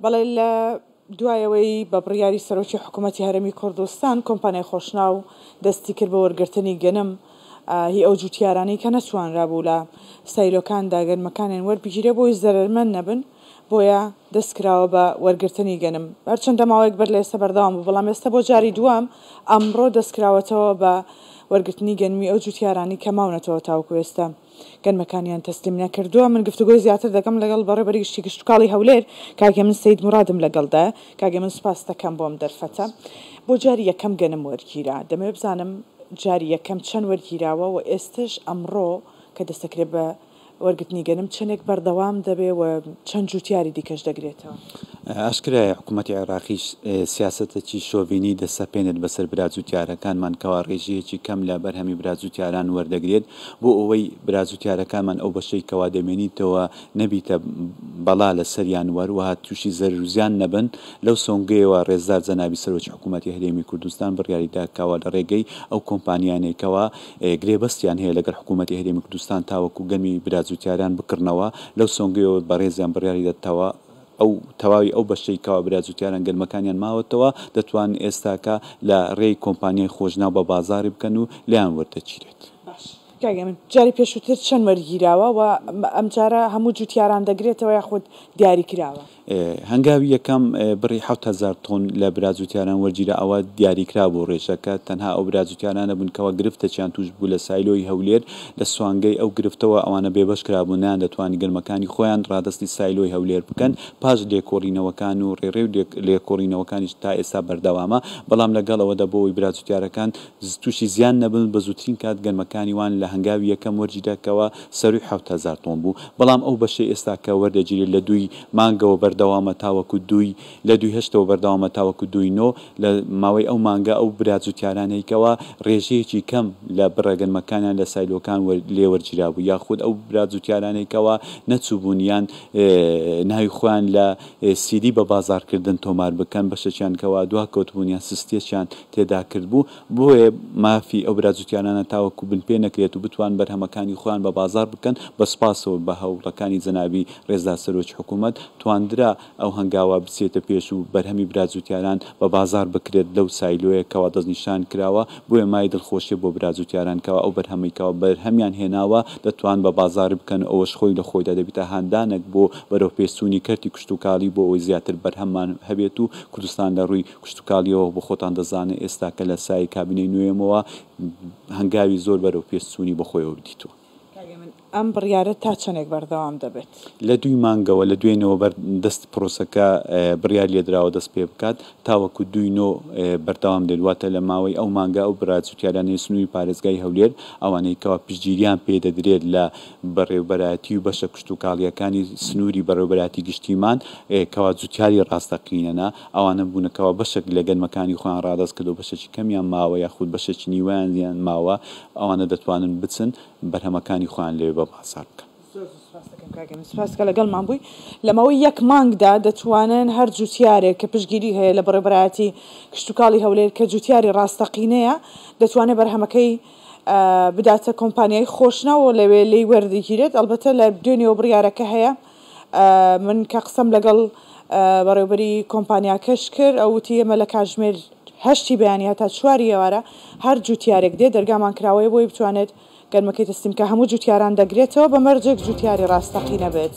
بەڵێ لە دوای ئەوەی بە بڕیاری سەرۆکی حکوومەتی هەرێمی کوردستان کۆمپانیای خۆشناو دەستی کرد بە وەرگرتنی گەنم هی ئەو جووتیارانەی کە نەتوانرابوو لە سایلۆکاندا گەنمەکانیان وەربگیرێ بۆی زەرەرمەند نەبن بۆیە دەست کراوە بە وەرگرتنی گەنم هەرچەندە ماوەیەک بەر لە ئێستا بەردەوام بوو بەڵام ئێستا بۆ جاری دووەم ئەمڕۆ دەست کراوەتەوە بە وەرگرتنی گەنمی ئەو جووتیارانەی کە ماونەتەوە تاوەکو ئێستا گەنمەکانیان تەسلیم نەکردووە. من گفتوگۆی زیاتر دەکەم لەگەڵ بەڕێوبەری گشتی کشتوکاڵی هەولێر کاک هێمن سەید مورادم لەگەڵدایە. کاک هێمن سوپاست دەکەم بۆ ئەم دەرفەتە. بۆ جاری یەکەم گەنم وەرگیرا. دەمەوێت بزانم جاری یەکەم چەند وەرگیراوە و ئێستەش ئەمڕۆ کە دەستدەکرێت بە وەرگرتنی گەنم چەندێک بەردەوام دەبێ و چەند جووتیاری دیکەش دەگرێتەوە؟ ئاشکرایە حکوومەتی عێراقیش سیاسەتێکی شۆڤینی دەسەپێنێت بەسەر برا جووتیارەکانمان کەوا ڕێژەیەکی کەم لە بەرهەمی برا جووتیاران وەردەگرێت بۆ ئەوەی برا جوتیارەکانمان ئەو بەشەی کەوا دەمێنیتەوە نەبیتە بەڵا لەسەریان و هەروەها توشی زەرەر و زیان نەبن، لەو سۆنگەیەوە ڕێزدار جەنابی سەرۆکی حکومەتی هەرێمی کوردستان بڕیاری دا کەوا لە ڕێگەی ئەو کۆمپانیانەی کەوا گرێبەستیان هەیە لەگەڵ حکومەتی هەرێمی کوردستان تاوەکو گەنمی برا جوتیاران بکڕنەوە، لەو سۆنگەیەوە بەڕێزیان بڕیاری دا تەوا ئەو تەواوی ئەو بەشەی کەوا برا جوتیاران گەنمەکانیان ماوەتەوە دەتوانن ئێستاکە لە ڕێی کۆمپانیای خۆشناو بە بازاڕی بکەن و لێیان وەردەگیرێت. باش کاک هێمن جاری پێشووتر چەند وەرگیراوە و ئەمجارە هەموو جوتیاران دەگرێتەوە یاخود دیاری کراوە؟ هەنگاوی یەکەم بڕی 7000 تۆن لە برا جوتیاران وەرگیرا ئەوە دیاریکرابوو ڕێژەکە تەنها ئەو برا جوتیارانە بوون کەوا گرفتەکیان توش بوو لە سایلۆی هەولێر لە سوانگەی ئەو گرفتەوە ئەوانە بێبەش کرابوون نەیاندەتوانی گەنمەکانی خۆیان ڕادەستی سایلۆی هەولێر بکەن پاش لێکۆڵینەوەکان و ڕێڕەوی لێکۆڵینەوەکانیش تا ئێستا بەردەوامە بەڵام لەگەڵ ئەوەدا بۆ ئەوەی برا جوتیارەکان توشی زیان نەبن بە زووترین کات گەنمەکانی وان لە هەنگاوی یەکەم وەرگیرا کەوا سەرووی 7000 تۆن بوو بەڵام ئەو بەشەی ئێستا کە وەردەگیرێت لە دووی مانگەوە بەردەوامە تاوەکو دووی لە دووی هەشتەوە بەردەوامە تاوەکو دووی نۆ لە ماوەی ئەو مانگە ئەو برا جوتیارانەی کەوا ڕێژەیەکی کەم لە بڕە گەنمەکانیان لە سایلۆکان لێ وەرگیرابوو یاخود ئەو برا جوتیارانەی کەوا نەچووبوون یان ناوی خۆیان لە سیدی بە بازاڕکردن تۆمار بکەن بەشێکیان کەوا دواکەوتبوون یان سستیەکیان تێدا کردبوو بۆیە مافی ئەو برا جوتیارانە تاوەکو بنپێ نەکرێت و بتوان بەرهەمەکانی خۆیان بە بازاڕ بکەن بە سوپاسەوە بە هەوڵەکانی جەنابی ڕێزدار سەرۆکی حکوومەت تواندرا ئەو هەنگاوە بچێتە پێش و بەرهەمی برا جوتیاران بە بازاڕ بکرێت لەو سایلۆیە کەوا دەستنیشان کراوە، بۆیە مایەی دڵخۆشیە بۆ برا جوتیاران کەوا ئەو بەرهەمەی کەوا بەرهەمیان هێناوە دەتوان بە بازاڕی بکەن و ئەوەش خۆی لە خۆیدا دەبیتە هاندانەک بۆ بەرەوپێشچوونی کەرتی کشتوکاڵی بۆ ئەوەی زیاتر بەرهەممان هەبێت و کوردستان لە ڕووی کشتوکاڵیەوە بۆ خۆتان دەزانن ئێستا کە لە سایەی کابینەی نوێمەوە هەنگاوی زۆر بەرەوپێشچوونی بەخۆیەوە دیتووە. کاک هێمن ئەم بڕیارە تا چەندێک بەردەوام دەبێت؟ لە دووی مانگەوە، لە دوێنێوە بەر دەست پرۆسەکە بڕیار لێدراوە دەست پێ بکات، تاوەکو دووی نۆ بەردەوام دێت، واتە لە ماوەی ئەو مانگە ئەو برا جوتیارانەی سنووری پارێزگای هەولێر ئەوانەی کەوا پشتگیریان پێ دەدرێت لە بەڕێوبەرایەتی و بەشە کشتوکاڵییەکانی سنووری بەڕێوبەرایەتی گشتیمان کەوا جوتیاری ڕاستەقینەنە ئەوانە بوونە کەوا بەشێک لە گەنمەکانی خۆیان ڕادەست کردووە بەشێکی کەمیان ماوە یاخود بەشێکی نیوەیان ماوە ئەوانە دەتوانن بچن بەرهەمەکانی خۆیان لەوێ بە بازاڕ بکەن. زۆر زۆر سوپاست دەکەم کاک ئەمین، سوپاس کە لەگەڵمان بووی. لە ماوەی یەک مانگدا دەتوانن هەر جوتیارێک کە پشتگیری هەیە لە بەڕێوەبەرایەتی کشتوکاڵی هەولێر کە جوتیاری ڕاستەقینەیە دەتوانێت بەرهەمەکەی بداتە کۆمپانیای خۆشناو و لەوێ لێی وەردەگیرێت. ئەڵبەتە لە دوێنێوە بڕیارەکە هەیە. من کە قسەم لەگەڵ بەڕێوەبەری کۆمپانیاکەش کرد ئەو وتی ئێمە لە کاتژمێر هەشتی بەیانی هەتا چواری ئێوارە هەر جوتیارێک دێت دەرگامان کراوەیە بۆی بتوانێت گەنمەکەی تەسلیم بکات هەموو جوتیاران دەگرێتەوە بە مەرجێک جوتیاری ڕاستەقینە بێت.